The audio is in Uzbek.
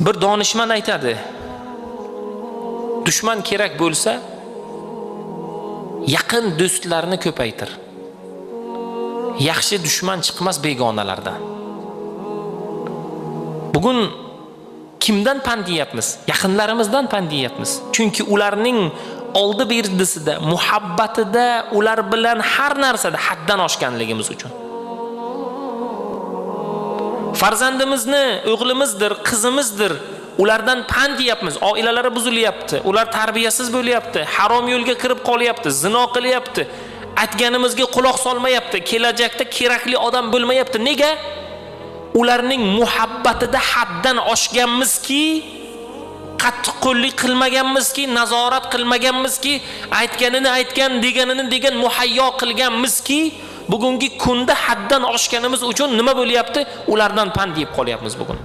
Bir donishmand aytadi: dushman kerak bo'lsa, yaqin do'stlarni ko'paytir. Yaxshi dushman chiqmas begonalardan. Bugun kimdan pand yeyapmiz? Yaqinlarimizdan pand yeyapmiz. Chunki ularning oldi berdisida, muhabbatida, ular bilan har narsada haddan oshganligimiz uchun. Farzandimizni, o'g'limizdir, qizimizdir, ulardan pand yeyapmiz. Oilalari buzilyapti, ular tarbiyasiz bo'lyapti, harom yo'lga kirib qolyapti, zino qilyapti, aytganimizga quloq solmayapti, kelajakda kerakli odam bo'lmayapti. Nega? Ularning muhabbatida haddan oshganmizki, qattiqqo'llik qilmaganmizki, nazorat qilmaganmizki, aytganini aytgan, deganini degan, muhayyo qilganmizki, bugungi kunda haddan oshganimiz uchun nima bo'lyapti? Ulardan pand yeb qolyapmiz bugun.